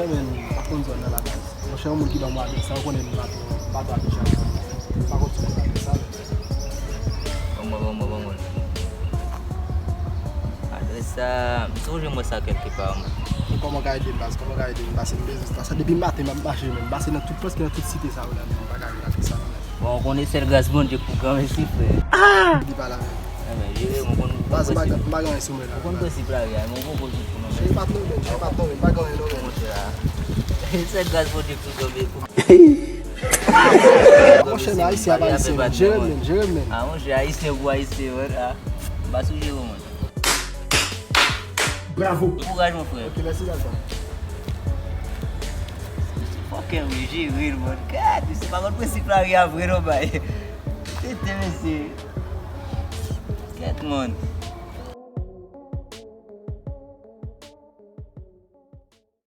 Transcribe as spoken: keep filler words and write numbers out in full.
Men, m pa konn zòn nan la baz. Monchè, yon moun ki ban mwen adrès sa, ou konnen m pa twò, m pa twò abitye ak zòn nan. M pa konn si ou konn adrès sa, men. Ban mwen, ban mwen, ban mwen. Adrès sa, m sonje m wè sa kèlke pa, mwen. Kòman w ka ede m, baz? Kòman w ka ede m? Pase m bezwen sa. Sa depi maten, m ap mache, men. M pase nan tout, prèske nan tout site sa yo la, men. M pa ka jwenn adrès sa, non. Bon, ou konnen sèl gras Bondye k pou granmesi, frè. Li pa la menm. Enben, jere, mwen konn, mwen konn prensip. Baz, m pa gen anyen sou mwen la. Mwen konn prensip lari a, mwen poko sou pou non, men. Cheri, pa t non, men, cheri, pa t non, men, m pa gen anyen non, men. Monchè, a. Sèl gras Bondye k pou granmesi. Monchè, men, ayisyen ap ayisyen, men. Jere m, men, jere m, men. A, monchè, ayisyen pou ayisyen, mwen, a. M pa sou jere w, mwen. Bravo. Bon kouraj, mon frè. Ok, mèsi, Dalton. Fòkè, wi, jere l, mwen. Gad, se pa konn prensip lari a vre, non, bay. Tete, mesye. Kèt, mwen.